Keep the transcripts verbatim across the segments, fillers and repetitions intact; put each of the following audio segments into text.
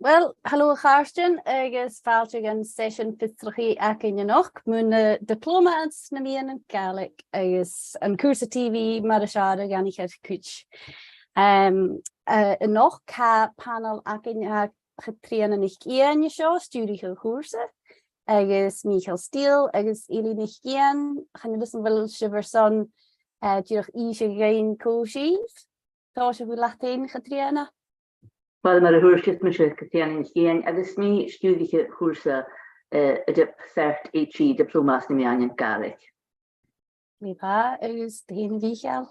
Well, halò a chàirdean, agus fàilte dhan seisean fiosrachaidh againn a-nochd mu na dioplòmas anns na meadhanan Gàidhlig agus an cùrsa T V mar as fheàrr a dh'aithnichear cuid. Um, uh, a-nochd tha panail againn, tha Catrìona NicIain an seo, stiùiriche a' chùrsa, agus Mìcheal Steele agus Eilidh NicIain. Chan eil fhios am bheil sibh airson, uh, dìreach innse dhuinn cò sibh. Tòisichidh thu leat fhèin, Chatrìona. Well, mar a thuirt, is mise Catrìona NicIain agus 's mi stiùiriche chùrsa, eh, a' dioplòm, Cert A G, Dioplòma anns na Meadhanan Gàidhlig. Glè mhath, agus thu fhèin, a Mhìcheil?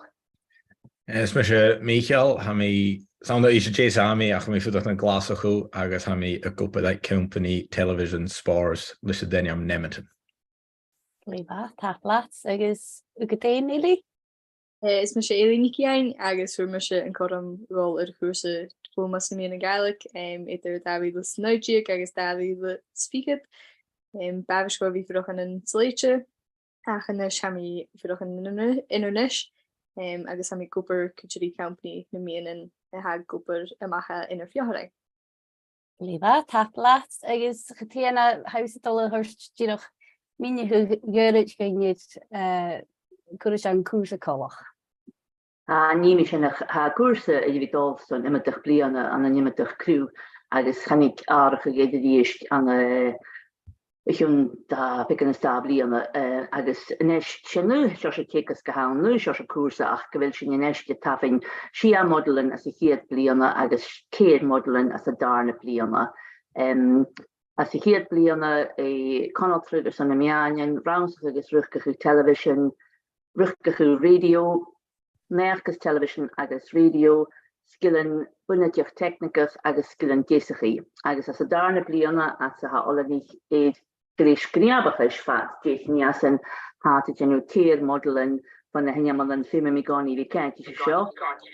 Eh, is mise Mìcheal, tha mi, 's ann à Uibhist a Deas a tha mi, ach tha mi a' fuireach ann an Glaschu agus tha mi ag obair aig companaidh television spòrs leis an t-ainm Nemeton. Glè mhath, tapadh leat, agus thu fhèin, Eilidh? Eh, is mise Eilidh NicIain agus fhuair mise an cothrom a dhol air a' chùrsa Dioplòma anns na Meadhanan Gàidhlig, em, eadar dà mhìle 's a naoi deug agus dà mhìle 's a fichead. Em, b' àbhaist dhomh a bhith a' fuireach ann an Slèite, ach a-nis tha mi a' fuireach ann an Inbhir-, Inbhir Nis, em, agus tha mi ag obair cuide ri companaidh nam meadhanan a tha ag obair a-mach à Inbhir Pheofharain. Glè mhath, tapadh leat, agus Catrìona, tha thusa a' dol a thoirt dìreach mìneachadh ghoirid dhuinn air, eh, cò ris a tha an cùrsa coltach. Tha, nì mi sin, ach tha an cùrsa air a bhith a' dol son iomadach bliadhna ann an iomadach cruth, agus thàinig atharrachadh air a-rithist ann an, eh, o chionn dà, beagan is dà bhliadhna, eh, agus a-nis 's e an aon seòrsa teagaisg a th' ann, an aon seòrsa cùrsa, ach gu bheil sinn a-nis a' tabhann sia modailean anns a' chiad bhliadhna agus ceithir modailean anns an dàrna bliadhna. Em, anns a' chiad bhliadhna, eh, conaltradh airson na meadhanan, rannsachadh agus riochdachadh telebhisean, riochdachadh rèidio, naidheachdas telebhisean agus rèidio, sgilean bunaiteach teicnigeach agus sgilean deasachaidh. Agus anns an dàrna bliadhna, anns a tha oileanaich air greis gnìomhachais fad deich mìosan, tha iad a' dèanamh ceithir modailean bho na h-ainmean, feumaidh mi an-còmhnaidh a bhith cinnteach air seo.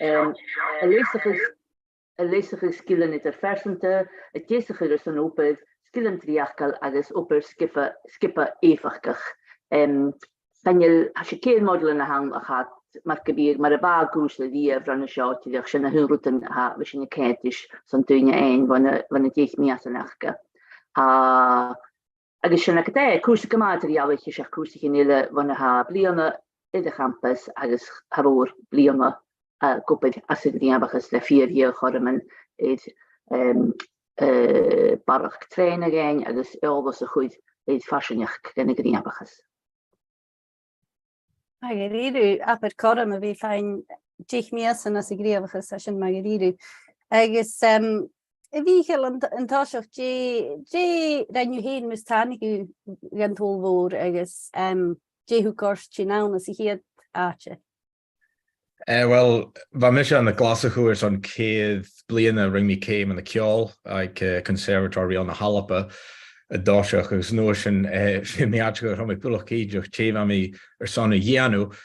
Em, a leasachadh, a leasachadh sgilean eadar-phearsanta, a' deasachadh airson obair, sgilean dreuchdail agus obair sgioba, sgioba èifeachdach. Em, chan eil, tha, 's e ceithir modailean a th' ann, ach tha iad mar gum biodh, mar a bha an cùrsa a-riamh ron a seo, dìreach sin na h-aon rudan a bha sinn a' ceadachadh son daoine fhaighinn bho na, bho na deich mìosan aca. Tha, agus sin agad e, cùrsa gu math eadar-dhealaichte, 's e cùrsa a th' ann eile bhon a tha bliadhna air a' champas agus tha mòran bliadhna, eh, ag obair anns a' ghnìomhachas le fìor dheagh chothroman air, em, eh, barrachd trèanadh fhaighinn agus eòlas a chur air farsaingeachd dhen a' ghnìomhachas. Math dha-rìribh, abair cothrom a bhith a' faighinn deich mìosan anns a' ghnìomhachas, tha sin math dha-rìribh. Agus, em, a Mhìcheil, an, an toiseach, dè, dè rinn thu fhèin mus tàinig thu dhan t-Sabhal Mhòr agus, em, dè thug ort tighinn ann anns a' chiad àite? Eh, well, bha mise ann an Glaschu airson ceithir bliadhna, rinn mi ceum ann an ceòl aig, eh, Conservatoire Rìoghail na h-Alba an toiseach, agus an uair sin, eh, bha mi aideachadh gun robh mi buileach cinnteach dè bha mi airson a dhèanamh.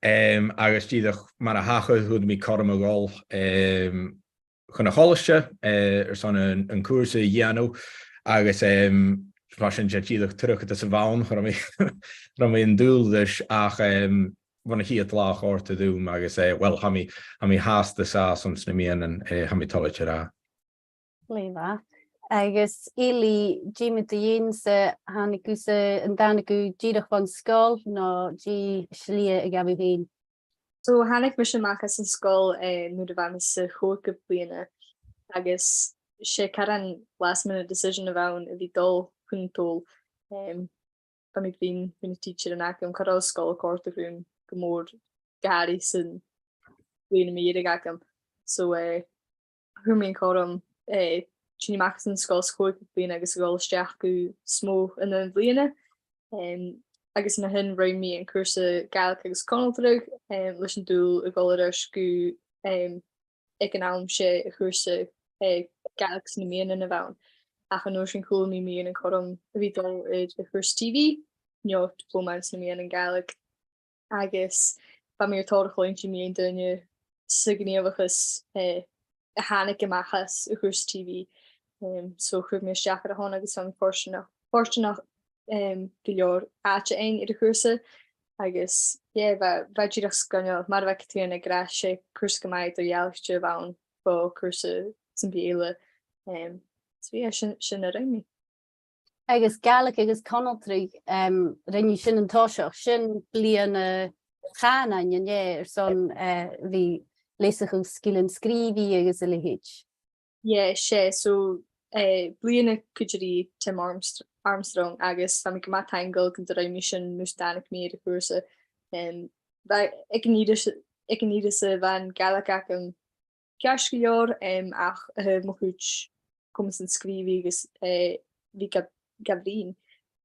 Em, agus dìreach mar a thachair, fhuair mi cothrom a dhol, em, chun a' cholaiste, eh, airson an, an cùrsa a dhèanamh, agus, em, mar sin, 's e dìreach tuireach a tha sa bhonn, cha robh mi, cha robh mi an dùil ris, ach, em, bhon a' chiad latha chòrd e rium agus, eh, well, tha mi, tha mi fhathast an sàs anns na meadhanan, eh, tha mi toilichte a ràdh. Glè mhath. Agus Eilidh, dè mu do dheidhinn-sa, thàinig thusa, an tàinig thu dìreach bhon sgoil, no dè an slighe a ghabh thu fhèin? So, thàinig mise a-mach às an sgoil, eh, nuair a bha mi sa chòigeamh bliadhna, agus 's e caran last minute decision a bh' ann a bhith a' dol chun an t-Sabhail. Em, bha mi a' bruidhinn ri na tidsearan agam, cha robh an sgoil a' còrdadh rium gu mòr, gu h-àraidh san bhliadhna mu dheireadh agam. So, eh, fhuair mi an cothrom, eh, tighinn a-mach às an sgoil sa chòigeamh bliadhna agus a dhol a-steach gu SMO an aon bhliadhna. Em, agus an uair sin rinn mi an cùrsa Gàidhlig agus Conaltradh, em, leis an dùil a dhol air ais gu, em, aig an àm, 's e an cùrsa, eh, Gàidhlig 's na Meadhanan a bh' ann. Ach an uair sin chuala mi mu dheidhinn an cothrom a bhith a' dol air a' chùrsa T V, no Dioplòma anns na Meadhanan Gàidhlig. Agus bha mi air tòrr a chluinntinn mu dheidhinn daoine sa ghnìomhachas, eh, a thàinig a-mach às a' chùrsa T V. Em, so chuir mi a-steach air a shon agus bha mi fortanach, fortanach, em, gu leòr àite fhaighinn air a' chùrsa. Agus, yeah, bha, bha e dìreach sgoinneil, mar a bha Catrìona ag ràdh, 's e cùrsa gu math eadar-dhealaichte a bh' ann bho chùrsa sam bith eile. Em, So yeah, sin, sin a rinn mi. Agus Gàidhlig agus Conaltradh, em, rinn thu sin an toiseach, sin bliadhna chànain, an e, airson, eh, a bhith leasachadh sgilean sgrìobhaidh agus a leithid. Yeah, 's e, so, eh, bliadhna cuide ri Tim Armst-, Armstrong agus tha mi gu math taingeil gun do rinn mi sin mus tàinig mi air a' chùrsa. Em, bha, aig an ìre s-, aig an ìre sa bha an Gàidhlig agam ceart gu leòr, em, ach, eh, mo chuid comas an sgrìobhaidh agus, eh, bhith ga, ga bruidhinn,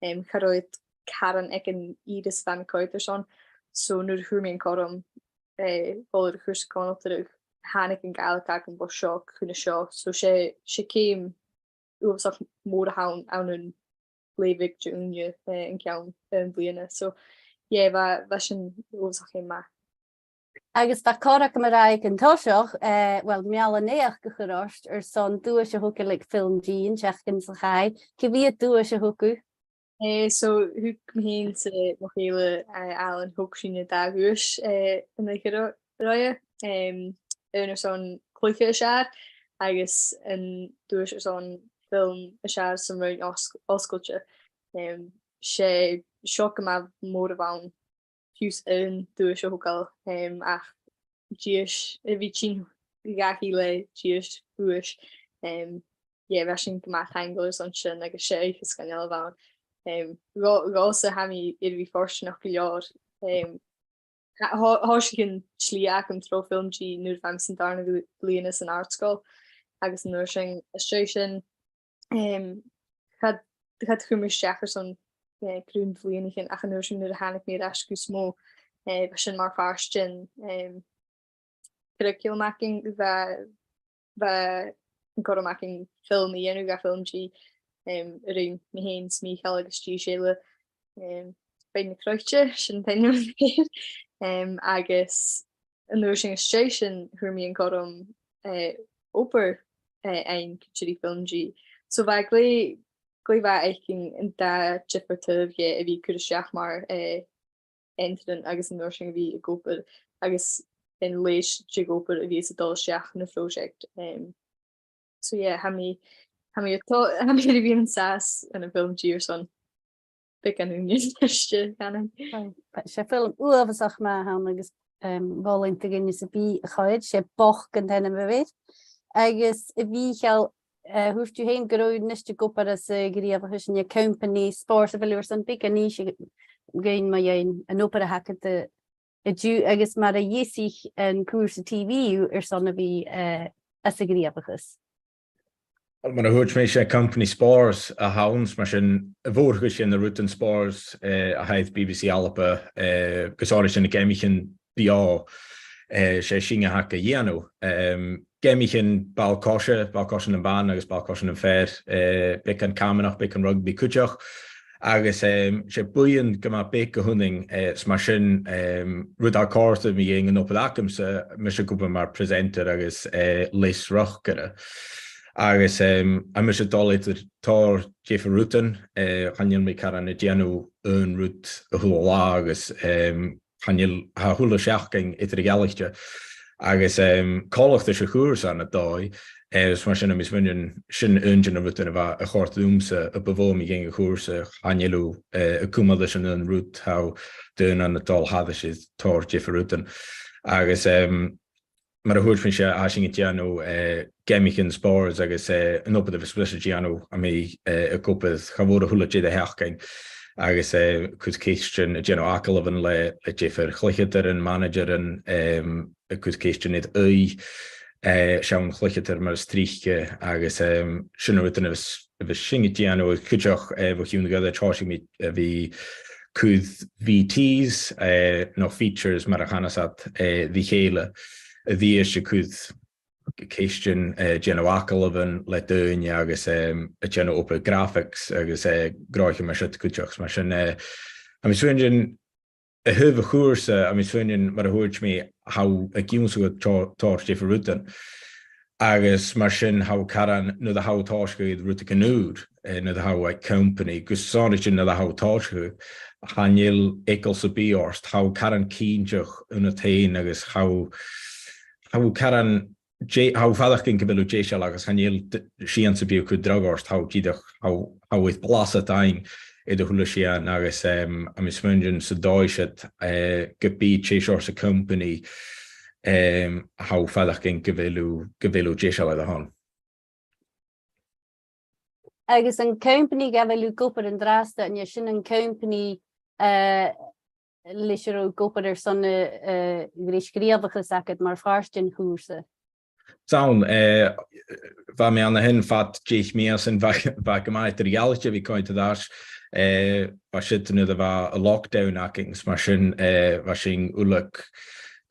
em, cha robh iad caran aig an ìre 's a bha mi a' coimhead airson. So nuair a fhuair mi an cothrom, eh, dhol air a' chùrsa Conaltradh, thàinig an Gàidhlig agam bho seo, chun a seo. So 's e, 's e ceum uabhasach mòr a th' ann, ann an leth-bheag de ùine, eh, an ceann, eh, bliadhna. So, yeah, bha, bha sin uabhasach fhèin math. Agus bha còir agam a ràdh aig an toiseach, eh, well, meal-a-naidheachd a chur ort airson duais a thug thu le FilmG an t-seachdain sa chaidh. Cia mheud duais a thug thu? Eh, so, thug mi fhìn 's, eh, mo chèile, eh, Alan, thog sinn an dà dhuais, eh, an oidhche ro-, roimhe, em, aon airson cluiche as fheàrr, agus an duais airson film as fheàrr san roinn os-, oscailte. Em, 's e seo gu math mòr a bh' ann fiù 's aon duais a thogail, em, ach dithis, a bhith tighinn dhachaigh le dithis dhuais, em, yeah, bha sinn gu math taingeil airson sin agus 's e oidhche sgoinneil a bh' ann. Em, dhò-, dhòmhsa tha mi air a bhith fortanach gu leòr, em, tha-, thò-, thòisich an t-slighe agam tro FilmG nuair a bha mi san dàrna bhli-, bliadhna san àrd-sgoil, agus an uair sin, às dèidh sin, em, cha, cha do chuir mi a-steach airson, eh, grunn bhliadhnaichean, ach an uair sin nuair a thàinig mi air ais gu Smò, eh, bha sin mar phàirt den, em, curriculum againn, bha, bha an cothrom againn film a dhèanamh dha FilmG, em, a rinn mi fhìn 's Mìcheal agus dithis eile, em, Beinn na Croite, sin an t-ainm a bh' air, em, agus an uair sin, às dèidh sin, fhuair mi an cothrom, eh, obair, eh, fhaighinn gu, gu FilmG. So bha e glè, glè mhath fhaicinn an dà dhiofar taobh dheth a bhith a' cur a-steach mar, eh, intern agus an uair sin a bhith ag obair agus an leithid de dh'obair a bhios a' dol a-steach ann am pròiseact. Em, so yeah, tha mi, tha mi a' to-, tha mi air a bhith an sàs ann am FilmG airson beagan ùine a-nis, chanainn. Aye, 's e film uabhasach math a th' ann agus, em, mholainn do dhuine sam bith a choimhead, 's e Bochd an t-ainm a bh' air. Agus a Mhìcheil, eh, thuirt thu fhèin gun robh thu a-nis ag obair anns a' ghnìomhachas, an e companaidh spòrs a bheil thu airson beagan innse dhuinn mu dheidhinn an obair a th' agad an-diugh agus mar a dheasaich an cùrsa TV thu airson a bhith, eh, anns a' ghnìomhachas? Uill, mar a thuirt mi, 's e companaidh spòrs a th' ann, 's mar sin a' mhòr-chuid de na rudan spòrs, eh, a th' aig BBC Alba, eh, gu sònraichte na geamaichean beò, eh, 's e sin a th' aca a dhèanamh. Em, geamaichean ball-coise, ball-coise nam ban agus ball-coise nam fear, eh, beagan camanachd, beagan rugbaidh cuideachd. Agus, em, 's e buidheann gu math beag a th' annainn, eh, 's mar sin, em, rud a tha a' còrdadh mu dheidhinn an obair agamsa, mise ag obair mar presenter agus, eh, leas-riochdaire. Agus, em, tha mise a' dol eadar tòrr diofar rudan, eh, chan eil mi caran a' dèanamh aon rud a h-uile là agus, em, chan eil, tha a h-uile seachdain eadar-dhealaichte. Agus, em, coltach ris a' chùrsa ann an dòigh, eh, is mar sin, tha mi a' smaoineachadh sin aon de na rudan a bha a' còrdadh riumsa, a bu mhotha mu dheidhinn a' chùrsa, chan eil thu, eh, a' cumail ris an aon rud, tha daoine a' dol thairis air tòrr diofar rudan. Agus, em, mar a thuirt mi, 's e, tha sinn a' dèanamh, eh, geamaichean spòrs agus, eh, an obair a bhios mise a' dèanamh, tha mi, eh, ag obair cha mhòr a h-uile deireadh-sheachdain agus, eh, a' cur ceistean, a' dèanamh agallamhan le, le diofar chluicheadairean, manaidsearan, em, a' cur ceistean air aghaidh, eh, seann chluicheadair mar as trice agus, em, sin an rud a bhios, a bhios sinn a' dèanamh cuideachd, eh, bho chionn ghoirid thòisich mi a bhith cur V Ts, eh, no features mar a chanas iad, eh, ri chèile, a bhios a' cur ceistean, eh, dèanamh agallamhan le daoine agus, em, a' dèanamh obair graphics agus, eh, gnothaichean mar siud cuideachd. Mar sin, eh, tha mi a' smaoineachadh a thaobh a' chùrsa, tha mi a' smaoineachadh mar a thuirt mi, tha thu ag ionnsachadh tò-, tòrr diofar rudan. Agus mar sin tha thu caran, nuair a tha thu a' tòiseachadh rudeigin ùr, eh, nuair a tha thu aig companaidh, gu sònraichte nuair a tha thu a' tòiseachadh, chan eil eagal sam bith ort, tha thu caran cinnteach annad fhèin agus tha thu, tha thu caran dè, tha thu a' faireachdainn gu bheil thu deiseil agus chan eil d-, sìon sam bith a' cur dragh ort, tha thu dìreach, tha thu, tha thu air blasad fhaighinn air a h-uile sìon agus, em, tha mi a' smaoineachadh san dòigh sin, eh, ge bith dè seòrsa companaidh, em, tha thu a' faireachdainn gu bheil thu, gu bheil thu deiseil air a shon. Agus an companaidh a bheil thu ag obair an-dràsta, an e sin an companaidh, eh, leis an robh thu ag obair airson, eh, eh, greis gnìomhachais agad mar phàirt den chùrsa? 'S ann, eh, bha mi ann a shin fad deich mìosan, bha, bha e gu math eadar-dhealaichte a bhith a' coimhead air ais, eh, bha siud nuair a bha an lockdown againn, is mar sin, eh, bha sinn uile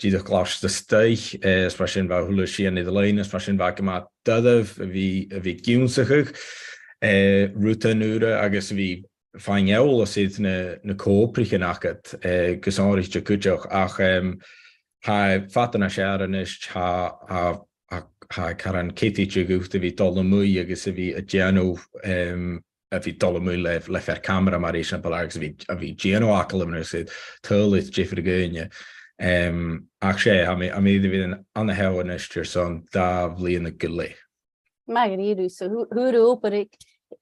dìreach a' glaiste a-staigh, eh, is mar sin bha a h-uile sìon air loidhne, is mar sin bha e gu math doirbh a bhith, a bhith ag ionnsachadh, eh, rudan ùra agus a bhith faighinn eòlas air na, na co-obraichean agad, eh, gu sònraichte cuideachd. Ach, em, tha e fada nas fheàrr a-nis, tha, tha, tha, tha e caran ceadaichte dhut a bhith a' dol a-muigh agus a bhith a' dèanamh, em, a bhith a' dol a-muigh le, le fear camara mar eisimpleir agus a bhith, a bhith a' dèanamh fhaclan agus a' tadhal air diofar dhaoine. Em, ach 's e, tha mi, tha mi air a bhith ann an, ann an seo a-nis airson dà bhliadhna gu leth. Math dha-rìribh, so fhu-, fhuair thu obair aig,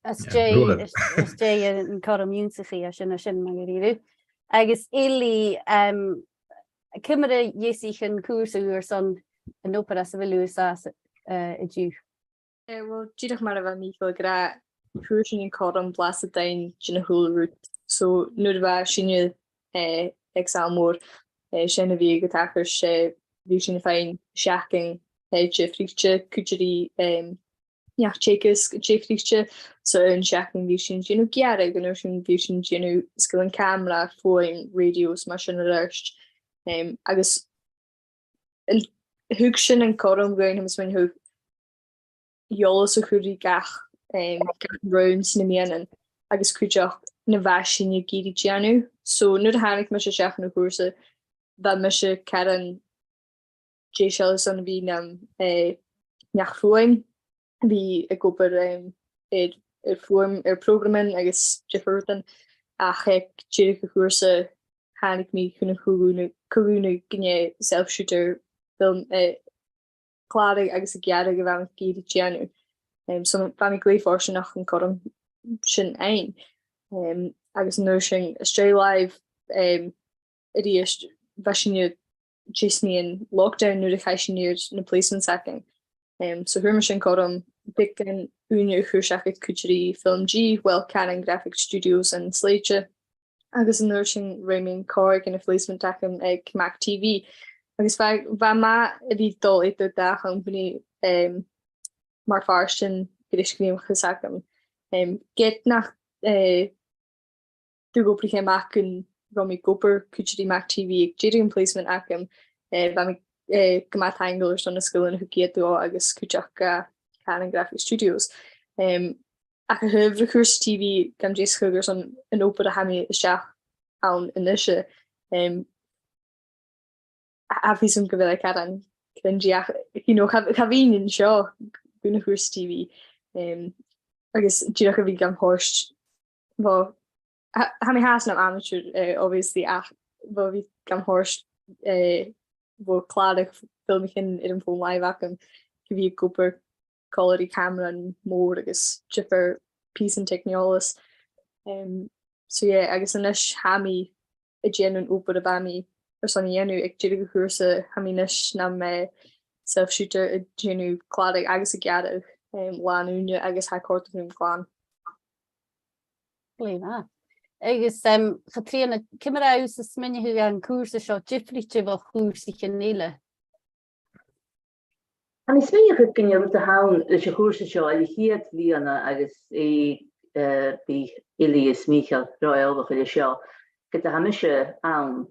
às dèidh, às, às dèidh an cothrom ionnsachaidh a tha sin, a tha sin math dha-rìribh. Agus Eilidh, em, ciamar a dheasaich an cùrsa thu airson an obair anns a bheil thu an sàs, eh, an-diugh? Eh, well, dìreach mar a bha Mìcheal ag ràdh, fhuair sinn an cothrom blasad fhaighinn dhen a h-uile rud. So, nuair a bha sinne, eh, aig Sabhal Mòr, eh, sin a bha a' tachairt, 's e, bha sinn a' faighinn seachdain, eh, diofraichte, cuid ri, em, neach-teagaisg diofraichte, so aon seachdain bha sinn a' dèanamh gearradh, an uair sin bha sinn a' dèanamh sgilean camara, fuaim, radio, is mar sin air adhart. Em, agus an, thug sin an cothrom dhuinn, tha mi a' smaoineachadh, eòlas a chur ri gach, em, gach rann sna meadhanan, agus cuideachd na bha sinne ag iarraidh dèanamh. So, nuair a thàinig mise a-steach dhan a' chùrsa, bha mise caran deiseil airson a bhith nam, eh, neach-fuaim, a bhith ag obair, em, air, air fuaim, air programming agus diofar rudan, ach aig deireadh a' chùrsa thàinig mi chun a' cho-dhùna-, co-dhùnadh gun e self-shooter film, eh, clàradh agus a' gearradh a bha mi ag iarraidh dèanamh. Em, so bha mi glè fhortanach an cothrom sin fhaighinn. Em, agus an uair sin, às dèidh làimh, em, a-rithist, bha sinne deas meadhan lockdown nuair a chaidh sinn air na placements againn. Em, so fhuair mi sin cothrom beagan ùine a chur seachad cuid ri FilmG, well, Canon Graphics Studios ann an Slèite. Agus an uair sin rinn mi còrr de na placement agam aig Mac T V. Agus bha, bha e math a bhith a' dol eadar dà chompanaidh, em, mar phàirt den greis gnìomhachais agam. Em, ged nach, eh, do dh'obraich e a-mach gun robh mi ag obair cuid ri Mac T V aig deireadh an placement agam, eh, bha mi, eh, gu math taingeil airson na sgilean a thug iad dhomh agus cuideachd, eh, Canon Graphics Studios. Em, ach a thaobh a' chùrsa T V, gam deasachadh airson an obair a tha mi a-steach ann a-nise, em, a, tha fios agam gu bheil e caran cringy ach, you know, cha, cha bhithinn an seo gun a' chùrsa T V. Em, agus dìreach a bhith gam thoirt, well, tha, tha mi fhathast nam amateur, eh, obviously, ach bha mi gam thoirt, eh, bho chlàradh filmichean air a' fòn-làimhe agam, gu bhith ag obair còmhla ri camaraidhean mòr agus diofar pìosan teicneòlas. Em, so yeah, agus a-nis tha mi a' dèanamh an obair a bha mi airson a dhèanamh aig deireadh a' chùrsa, tha mi a-nis nam, eh, self-shooter a' dèanamh clàradh agus a' gearradh, em, làn-ùine agus tha e a' còrdadh rium glan. Glè mhath. Agus, em, Chatrìona, ciamar a tha thusa a' smaoineachadh an cùrsa seo diofraichte bho chùrsaichean eile? Tha mi a' smaoineachadh gun e rud a th' ann leis a' chùrsa seo air a' chiad bhliadhna agus e, eh, bidh Eilidh is Mìcheal ro eòlach air seo, ged a tha mise ann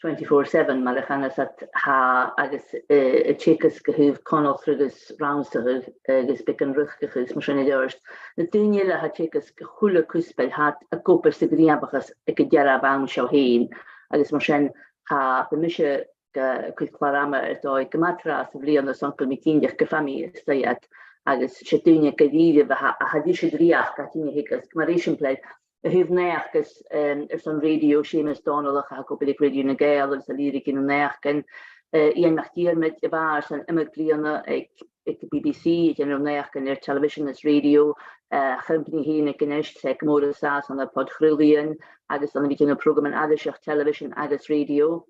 twenty-four seven, mar a chanas iad, tha, agus, eh, a' teagasg a thaobh conaltradh agus rannsachadh agus beagan riochdachadh is mar sin air adhart. Na daoine eile a tha a' teagasg a h-uile cuspair, tha iad ag obair sa gnìomhachas aig an dearbh àm seo fhèin, agus mar sin, tha, bha mise ga, a' cur clàr-ama air dòigh gu math tràth sa bhliadhna airson gu bheil mi cinnteach gum faigh mi a-staigh iad, agus 's e daoine gu dearbh a tha, a tha ris an dreuchd a tha tighinn a theagasg, mar eisimpleir, a thaobh naidheachd, em, airson rèidio, Seumas Dòmhnallach a tha ag obair aig Radio nan Gàidheal agus a' lìbhrigeadh nan naidheachdan, eh, Iain MacDhiarmaid a bha airson iomadh bliadhna aig, aig a' B B C, a' dèanamh naidheachdan air television is radio, eh, a' chompanaidh fhèin aig Inist, 's e gu mòr a tha sàs ann am podchraolaidhean agus ann a bhith a' dèanamh prògraman aithriseach television agus radio.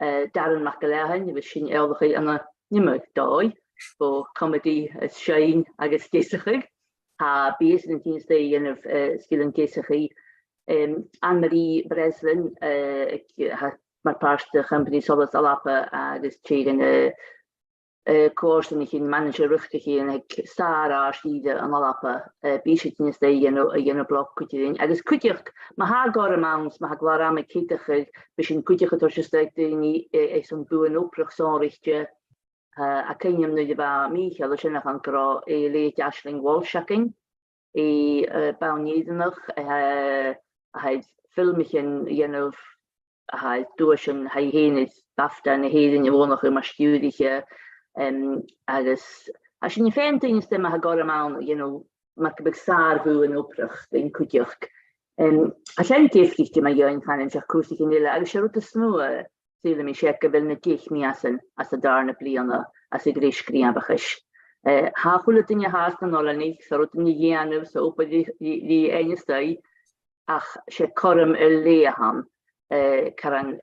Eh, Darren MacIlleathain, a bhios sinn eòlach air ann an iomadh dòigh, bho comedy is seinn agus deasachadh. Tha B S an t-ainm a th' air a' ghrùpa, eh, sgilean deasachaidh. Em, Anne-Marie Breslin, eh, aig, tha, mar phàirt de chompanaidh Solas Alba agus tè dha na, eh, co-fhortanaichean, manaidsear riochdachadh aig sàr-àrd-ìre ann an Alba, eh, bidh sinn a' dèanamh, a' dèanamh bloc cuide rinn. Agus cuideachd, ma tha gorm ann, 's ma tha glòir ama ceadachadh, bidh sinn cuideachd a' toirt a-steach daoine, eh, airson buann-obrach sònraichte, eh, tha cuimhne agam nuair a bha Mìcheal a' seinn ann gun robh e a' leithid Aisling Walsh againn, e, eh, bonn Èireannach, eh, a tha air filmichean a dhèanamh, a tha air duaisean, tha i fhèin air BAFTA na h-Èireann a bhuannachadh mar stiùiriche, em, agus tha sinn a' faighinn daoine a-staigh ma tha gorm ann, you know, mar gum biodh sàr-bhuann-obrach dhuinn cuideachd. Em, tha sin deasbhaidh ma dheidhinn cànan seach cùrsaichean eile, agus 's e rud as motha, saoilidh mi, 's e gu bheil na deich mìosan anns an dàrna bliadhna anns a' ghreis gnìomhachais. Eh, tha a h-uile duine a tha anns na h-oileanaich, 's a h-uile duine a dhèanamh, 's a h-uile duine ri, ri, ri fhaighinn a-staigh, ach 's e cothrom air leth a th' ann, eh, caran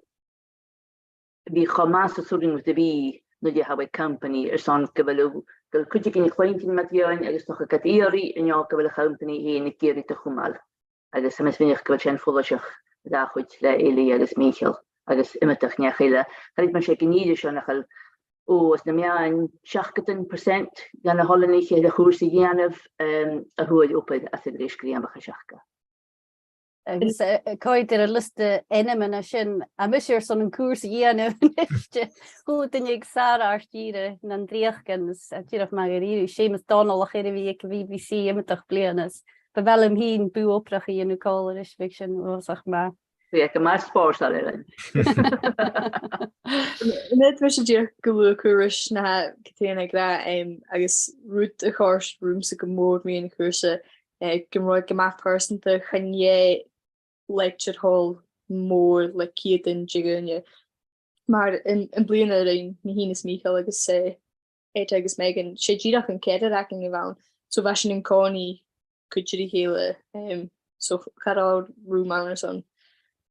bhith cho math 's as urrainn dhut a bhith nuair a tha thu aig company airson gu bheil thu, gu bheil cuideigin a' cluinntinn ma dheidhinn agus 's dòcha gad iarraidh, no gu bheil a' chompanaidh fhèin ag iarraidh do chumail. Agus tha mi a' smaoineachadh gu bheil sin follaiseach dha chuid le Eilidh agus Mìcheal agus iomadach neach eile. Chan eil mi a' smaoineachadh gu bheil seo nach eil, o, anns na meadhan seachdadan percent dha na h-oileanaich air a' chùrsa a dhèanamh, em, a fhuair obair anns a' ghreis gnìomhachais aca. Agus, eh, eh, coimhead air an liosta ainmean a tha sin, tha mise airson an cùrsa a dhèanamh a-nis, a h-uile duine aig sàr-àrd-ìre nan dreuchdan, is, eh, dìreach mar a thuirt thu, Seumas Dòmhnallach air a bhith aig a' B B C iomadach bliadhna, is bu mhath leam fhìn bùth-obrach a dhèanamh còmhla ris, bhiodh sin uabhasach math. Bhiodh e gu math spòrsail, Ellen. Nì mise dìreach gu luath cùisean na tha Catrìona ag ràdh, em, agus rud a chòrd riumsa gu mòr mun chùrsa, eh, gun robh e gu math pearsanta, chan e lecture hall mòr le ceudan de dhaoine. Mar an, am bliadhna a rinn mi fhìn is Mìcheal agus, eh, Etta agus Megan, 's e dìreach an ceathrar againn a bh' ann. So bha sinn an-còmhnaidh cuide ri chèile, em, so cha robh rùm ann airson,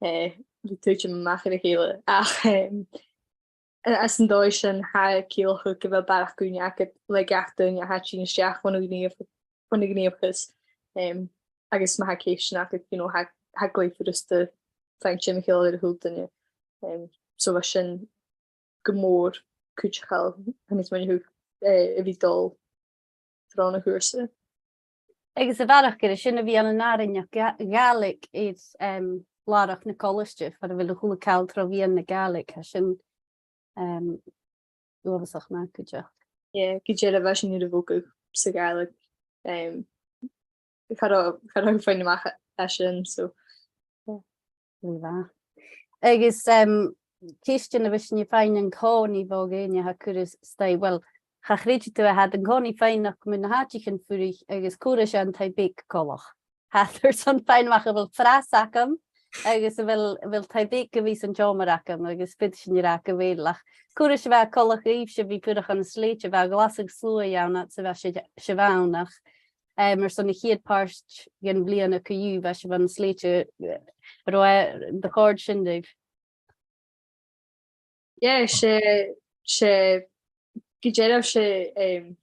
eh, a bhith a' tuiteam a-mach air a chèile. Ach, em, a-, anns an dòigh sin, tha e a' ciallachadh gu bheil barrachd ùine agad le gach duine a tha a' tighinn a-steach bhon a' ghnìomh-, bhon a' ghnìomhachas, em, agus ma tha ceistean agad, you know, tha, tha e glè fhurasta faighinn timcheall air a h-uile duine. Em, so bha sin gu mòr cuideachail, tha mi a' smaoineachadh, eh, a bhith a' dol tron a' chùrsa. Agus a bharrachd air sin a bhith ann an àrainneachd Gà-, Gàidhlig air, em, làrach na colaiste, far a bheil a h-uile càil tro mheadhan na Gàidhlig, tha sin, em, uabhasach math cuideachd. Yeah, gu dearbh, bha sinn air a bhogadh sa Ghàidhlig, em, cha robh, cha robh faighinn a-mach à sin, so, yeah. Glè mhath. Agus, em, ceistean a bhios sinn a' faighinn an-còmhnaidh bho dhaoine a tha a' cur a-staigh, well, cha chreideadh tu a tha iad an-còmhnaidh a' faighneachd mu na h-àiteachan-fuirich agus cò ris a tha an taigh-beag coltach. Tha iad airson faighinn a-mach a bheil fras agam, agus a bheil, a bheil taigh-beag gu bhith san t-seòmar agam, agus faodaidh sinn a ràdh gu bheil, ach cò ris a bha e coltach dhuibhse a bhith a' fuireach ann an Slèite, bha glasadh-sluaigh ann fhad 's a bha sibh, sibh ann, ach, em, airson a' chiad pàirt dhen bhliadhna co-dhiù, bha sibh ann an Slèite, eh, an robh, eh, an do chòrd sin ribh? Yeah, 's e, 's e, gu dearbh 's e, em,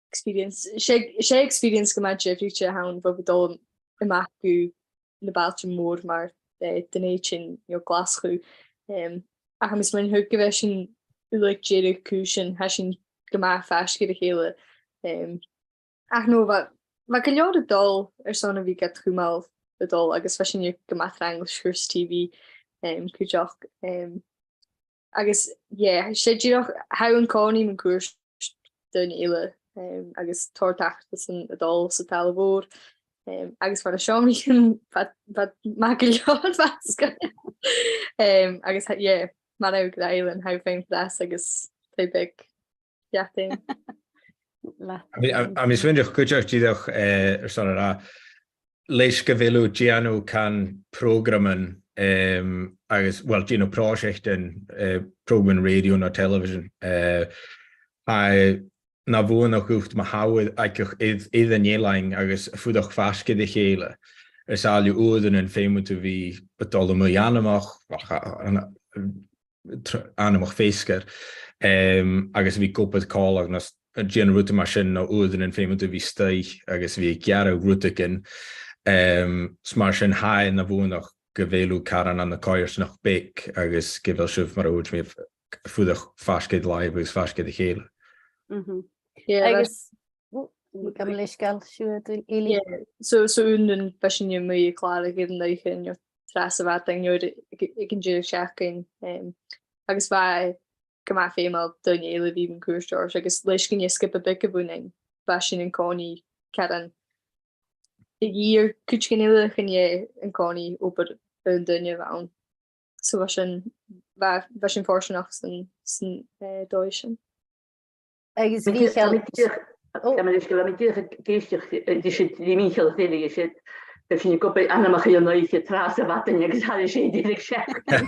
experience, 's e, 's e experience gu math diofraichte a th' ann bho bhith a' dol a-mach gu na bailtean mòra mar, eh, Dùn Èideann, you know, Glaschu. Em, ach tha mi a' smaoineachadh gu bheil sinn uile a' dèanamh cùisean, tha sinn gu math faisg air a chèile. Em, ach no, bha, bha gu leòr a' dol airson a bhith gad chumail a' dol, agus bha sinne gu math trang leis cùrsa TV, em, cuideachd, em, agus, yeah, 's e dìreach, tha thu an-còmhnaidh mun cuairt daoine eile, em, agus tòrr tachartasan a' dol sa talla mhòr, em, agus far an seòmar, bha, bha math gu leòr faisg. Em, agus, yeah, mar a thuirt Eileen, tha thu a' faighinn fras agus taigh beag leat fhèin. Tha mi, tha, tha mi a' smaoineachadh cuideachd dìreach, eh, airson a ràdh, leis gu bheil thu a' dèanamh can prògraman em, agus, well, dèanamh pròiseactan, eh, prògraman rèidio no television, eh, tha e na bhuannachd dhut ma tha thu aig, aig, aig, aig an eilean agus a' fuireach faisg air a chèile. Air sàillibh uaireannan feumaidh tu bhith a' dol a-muigh anmoch, ach, a, a, tr-, anmoch feasgar, em, agus a bhith ag obair còmhla no s-, a' dèanamh rudan mar sin, no uaireannan feumaidh tu bhith a-staigh agus a bhith a' gearradh rudeigin, em, 's mar sin tha e na bhuannachd gu bheil thu caran ann an coimhearsnachd bheag agus gu bheil sibh, mar a thuirt mi, a' fuireach faisg air làimh agus faisg air a chèile. Mhm. Yeah, agus, oh, gabh mo leisgeul, siuthad, Eilidh. Yeah, so, so uaireannan bha sinn a-muigh a' clàradh air an oidhche, no tràth sa mhadainn, no aig, aig an deireadh-sheachdain, em, agus bha e gu math feumail daoine eile a bhith mun cuairt oirnn, agus leis gun e sgioba beag a bh' annainn, bha sinn an-còmhnaidh caran a dhìth air cuideigin eile, chan e an-còmhnaidh obair aon duine a bh' ann. So bha sin, bha, bha sinn fortanach san, san, eh, dòigh sin. Agus bha mi dìreach, oh, bha mi dìreach, bha mi dìreach ag èisteachd, eh, ris an, ri Mìcheal a' dèiligeadh ris, bha sinn ag obair anmoch air an oidhche tràth sa mhadainn agus thairis air deireadh-seachdain.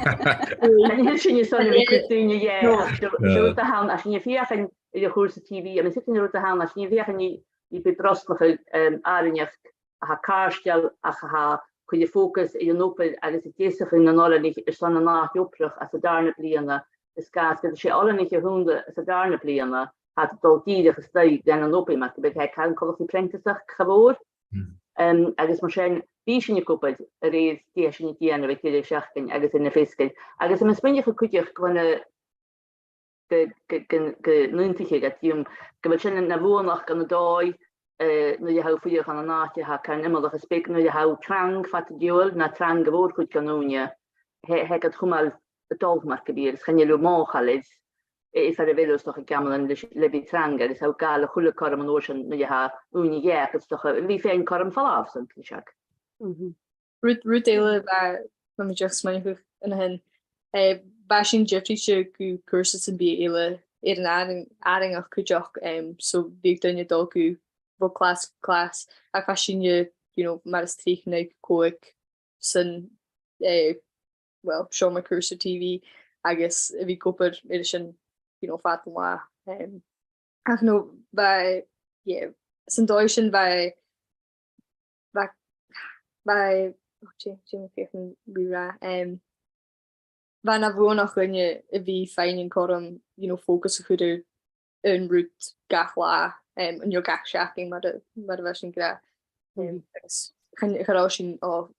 Chan eil sin airson a bhith cur daoine dheth, ach seo, seo rud a th' ann, ach sinn a' feuchainn air a' chùrsa T V, a' mìos sin rud a th' ann, ach sinn a' feuchainn ri, ri bhith brosnachadh, em, àrainneachd a tha càirdeil ach a tha a' cur fòcas air an obair agus a' deasachadh nan oileanaich airson an àite-obrach anns an dàrna bliadhna, is gu bheil, 's e oileanaich a th' annta anns an dàrna bliadhna, tha iad a' dol dìreach a-staigh dhan an obair, mar gum biodh, tha e caran coltach ri preantasachd, cha mhòr. Mm. Em, agus mar sin, bidh sinn ag obair a rèir dè tha sinn a' dèanamh aig deireadh-seachdain agus air na feasgar. Agus tha mi a' smaoineachadh cuideachd gu bheil na gu, gu, gu, gu n-aontaicheadh iad rium, gu bheil sin na bhuannachd ann an dòigh, eh, nuair a tha thu a' fuireach ann an àite a tha caran iomallach is beag, nuair a tha thu trang fad an t-siubhail, no trang a' mhòr-chuid dhen ùine, tha, tha e gad chumail a' dol mar gum biodh, agus chan eil thu mothachail air, eh, far a bheil thu, 's dòcha, ag amannan leis, le bhith trang, agus tha thu a' gabhail a h-uile cothrom an uair sin nuair a tha ùine dheth agad, 's dòcha, a bhith faighinn cothrom falbh son gluasad. Mhm. Rud, rud eile a bha, bha mi dìreach a' smaoineachadh an sin, eh, bha sinn diofraichte gu cùrsa sam bith eile air an àrainn-, àrainneachd cuideachd, em, so bhiodh daoine a' dol gu, bho chlas gu clas, ach bha sinne, you know, mar as tritheamh no còig san, eh, well, seòmar cùrsa T V agus a bhith ag obair air sin, you know, fad an latha. Em, ach no, bha, yeah, san dòigh sin bha, bha, bha, oh, dè, dè tha mi a' feuchainn ri ràdh, em, bha e na bhuannachd dhuinne a bhith a' faighinn an cothrom, you know, focus a chur air aon rud gach latha, em, no gach seachdain mar a, mar a bha sinn ag ràdh. Em, mhm. Agus chan, cha robh sinn, o,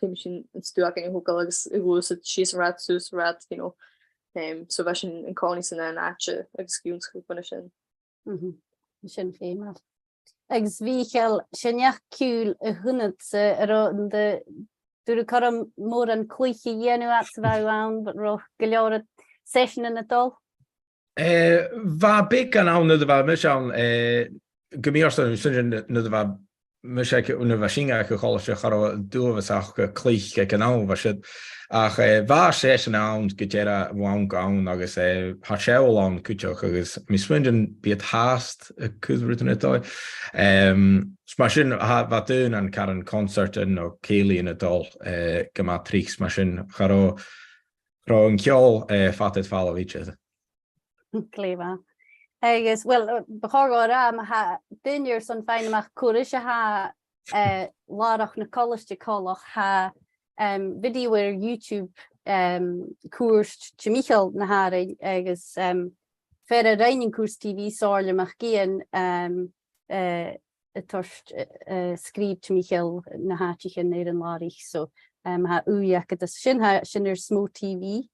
feumaidh sinn an stuth againn a thogail agus a ghluasad sìos an rathad, suas an rathad, you know. Em, so bha sinn an-còmhnaidh san aon àite agus ag ionnsachadh bhon a sin. Mhm. Sin feumail. Agus Mìcheal, 's e neach-ciùil a th' annadsa, an robh, an do, an do rinn thu cothrom mòran cluich a dhèanamh fhad 's a bha thu ann, an robh gu leòr seiseanan a' dol? Eh, bha beagan ann nuair a bha mise ann, eh, gu mì-fhortanach, sin nuair a bha mise aig, nuair a bha sinn aig a' cholaiste, cha robh an t-uabhas aca cluich aig an àm, bha siud. Ach, eh, bha seisean ann gu dearbh bho àm gu àm agus, eh, tha seòl ann cuideachd agus tha mi a' smaoineachadh gum bi iad fhathast a' cur rudan air dòigh. Em, 's mar sin, tha, bha daonnan caran consairtean no cèilidhean a' dol, eh, gu math tric, 's mar sin, cha robh, cha robh an ceòl, eh, fada air falbh idir. Glè mhath. Agus, well, eh, bu chòir dhomh a ràdh, ma tha daoine airson faighinn a-mach cò ris a tha, eh, làrach na colaiste coltach, tha, em, video air YouTube, em, cuairt Timcheall na h-Àrainn agus, em, fear a rinn an cùrsa T V, Somhairle MacIain, em, eh, a' toirt, eh, eh, sgrìob Timcheall na h-àiteachan air an làraich. So, em, tha ùidh agad anns sin, tha sin air Smo T V.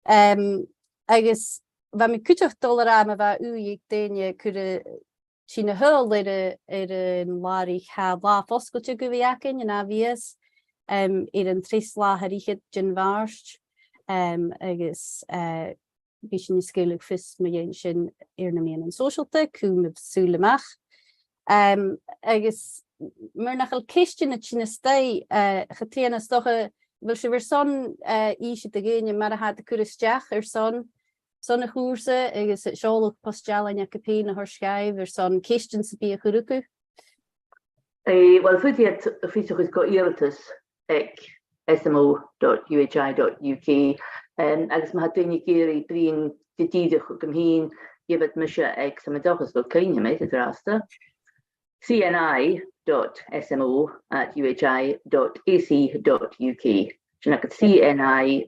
Em, agus bha mi cuideachd a' dol a ràdh ma bha ùidh aig daoine a' cur, eh, tighinn a-steach air a, air an làraich, tha latha fosgailte gu bhith againn an ath-mhìos, em, air an treas latha air fhichead den Mhàrt, em, agus, eh, bidh sinn a' sgaoileadh fios mu dheidhinn sin air na meadhanan sòisealta, cumaibh sùil a-mach. Em, agus mura h-eil ceistean a' tighinn a-steach, eh, Chatrìona, 's dòcha, a bheil sibh airson, eh, innse do dhaoine mar a tha iad a' cur a-steach airson, son a' chùrsa agus seòladh post-dealain aca pèin a thoirt dhaibh airson ceistean sam bith a chuir thuca? Eh, well, faodaidh iad fiosrachadh gu iarrtas aig S M O dot U H I dot U K. Um, agus ma tha daoine ag iarraidh bruidhinn ri Dìde chugam fhìn, gheibh iad mise aig, 's tha mi an dòchas gu bheil cuimhne agam air an-dràsta, C N I dot S M O at U H I dot A C dot U K. Sin agad, C N I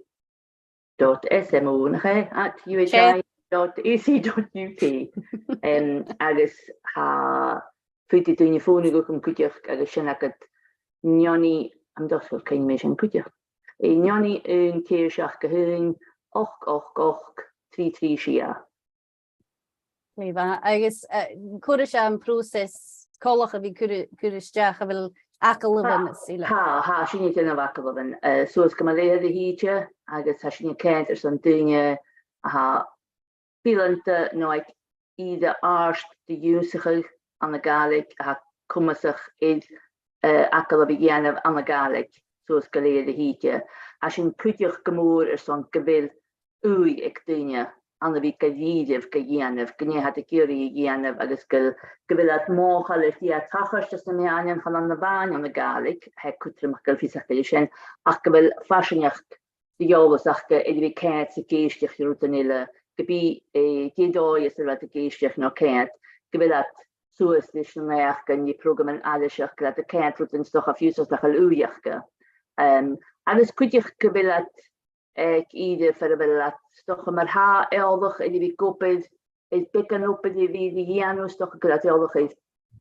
dot S M O, nach e, at U H I dot A C dot U K. Um, agus tha, faodaidh daoine fònadh thugam cuideachd, agus sin agad neoni, tha mi an dòchas gu bheil cuimhne agam air sin cuideachd. Eh, neoni aon ceithir seachd a h-aon, ochd ochd ochd, trì trì sia. Glè mhath. Agus, eh, ciamar a tha am pròiseas coltach a bhith a' cur, cur a-steach, a bheil agallamhan is uile? Tha, tha, tha sinne a' dèanamh agallamhan, eh, suas gu mo leth-uair a thìde, agus tha sinne a' coimhead airson daoine a tha fileanta no aig ìre àrd de dh'ionnsachadh ann an Gàidhlig a tha comasach air, eh, agallamh a dhèanamh ann an Gàidhlig suas gu leth-uair a thìde. Tha sin cuideachd gu mòr airson gu bheil ùidh aig daoine ann a bhith gu dìreach ga dhèanamh, gun e a tha iad ag iarraidh a dhèanamh, agus gu, gu bheil iad mothachail air dè tha a' tachairt anns na meadhanan, chan ann a-mhàin ann an Gàidhlig, tha e cudromach gu bheil fios aca air sin, ach gu bheil farsaingeachd de dh'eòlas aca air a bhith a' coimhead 's ag èisteachd ri rudan eile, ge bith, eh, dè an dòigh as urrainn dhaibh a bhith ag èisteachd no coimhead, gu bheil iad suas leis na naidheachdan le prògraman aithriseach, gu bheil iad a' coimhead rudan 's dòcha fiù 's a bheil ùidh aca. Um, agus cuideachd gu bheil iad aig ìre far a bheil iad 's dòcha mar-thà eòlach air a bhith ag obair, air beagan obair a bhith ri dhèanamh, 's dòcha gu bheil iad eòlach air,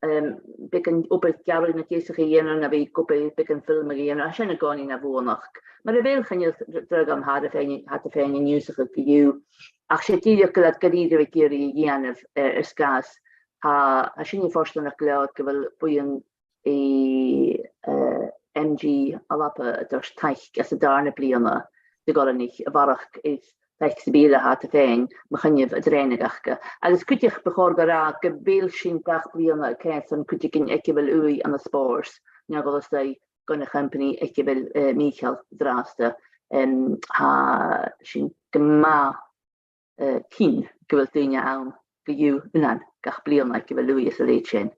um, beagan obair gearradh no deasachadh a dhèanamh, no bhith ag obair air beagan filmeadh a dhèanamh, tha sin an-còmhnaidh na bhuannachd. Mura bheil, chan eil dragh ann, tha iad fhèin, tha iad fhèin an ionnsachadh co-dhiù. Ach 's e dìreach gu bheil iad gu dìreach ag iarraidh a dhèanamh, eh, air sgàth 's, tha, tha sinne fortanach gu leòr gu bheil buidheann eh, eh, M G Alba a' toirt taic anns an dàrna bliadhna de dh'oileanaich a bharrachd air taic sam bith eile a tha iad fhèin, mu choinneamh an trèanaidh aca. Agus cuideachd bu chòir dhomh ràdh gu bheil sinn gach bliadhna a' coimhead airson cuideigin aig a bheil ùidh ann an spòrs, no a' dol a-steach gun a' chompanaidh aig a bheil, eh, Mìcheal an-dràsta. Em, tha sinn gu math, eh, cinnteach gu bheil daoine ann co-dhiù, ionnan, gach bliadhna aig a bheil ùidh sa leithid sin.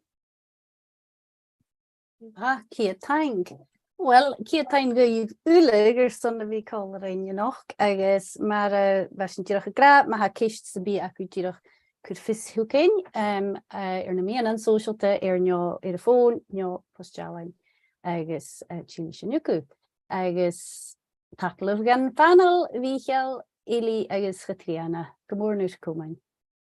Ah, ceud taing. Uill, ceud taing dhuibh uile airson a bhith còmhla rinn a-nochd, agus mar a bha sinn dìreach ag ràdh, ma tha ceist sam bith agaibh, dìreach cuiribh fios thugainn, em, eh, air na meadhanan sòisealta, air neo air a' fòn, neo post-dealain, agus, eh, tillidh sinn thugaibh. Agus tapadh leibh dhan phanail, Mìcheal, Eilidh agus Chatrìona. Gu mòr an uair a bha sibh còmhla rinn.